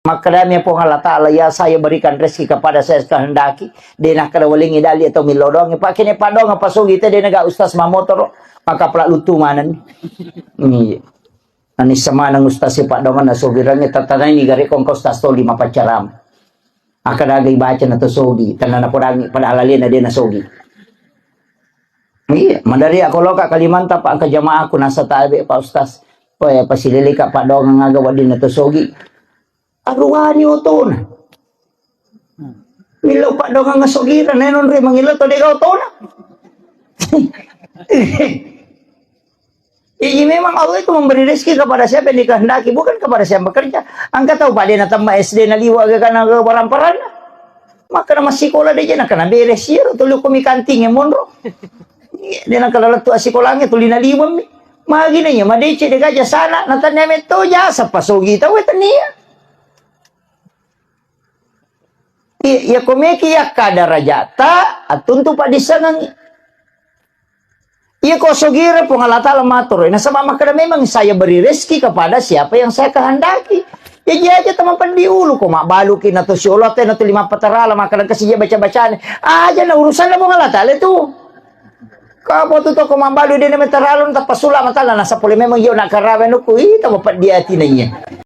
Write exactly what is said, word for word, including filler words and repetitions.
Makkedami Puang Allah Ta'ala, "Ya, saya berikan rezeki kepada saya kehendaki." De' nakkeda walengngi dali atau millau doang. Pak kene paddoang apa sogi te de' naga ustaz mamotoro, maka pala lutu maneng. Iya. Nani semaneng ustaz si paddoang na sogi rangi tatanai ni gare kongko ustaz toli mapaccaram. Akkeda aga ibaca na to sogi, tanna napodangi pada alalena de' na sogi. Iya, madari ako loka Kalimantan, Pak, engka jamaahku nasa tabe, Pak Ustaz. Apa ya, pasileleka paddoang aga wedding na to sogi. Aruwani otona. Millau paddoang sogi, na non ri mangillau to de' ga otona. Jadi memang Allah itu memberi rezeki kepada siapa yang dikehendaki, bukan kepada siapa bekerja. Engka tau pada na tama S D na liwa' ga kana ga baramparanna. Maka na massikola de' je na kana beres iyaro tuli ko mi kanting e monro. Iya, de' na kana lettu' assikolangnge tuli na liweng mi. Magi na iya madeceng de' ga jasana, na tania metto jasa pasogi tau e tania. Iya, iya ko meki yakka darajata, attuntu paddissengengngi. Iya ko sogire Puang Allah Ta'ala matoro, nasaba makkeda memang saya beri rezeki kepada siapa yang saya kehendaki. Ya, iya aja tama peddi ulu ko mabbaluki na to siolo te na to lima patarala makkeda kasi je baca-bacane. Aja na urusanna Puang Allah Ta'ala itu. Kau apa tu toko mabbalu de' na metaralun tappa sula matala nasa pole memang iyo na karawe nuku ita mapeddi atina iya.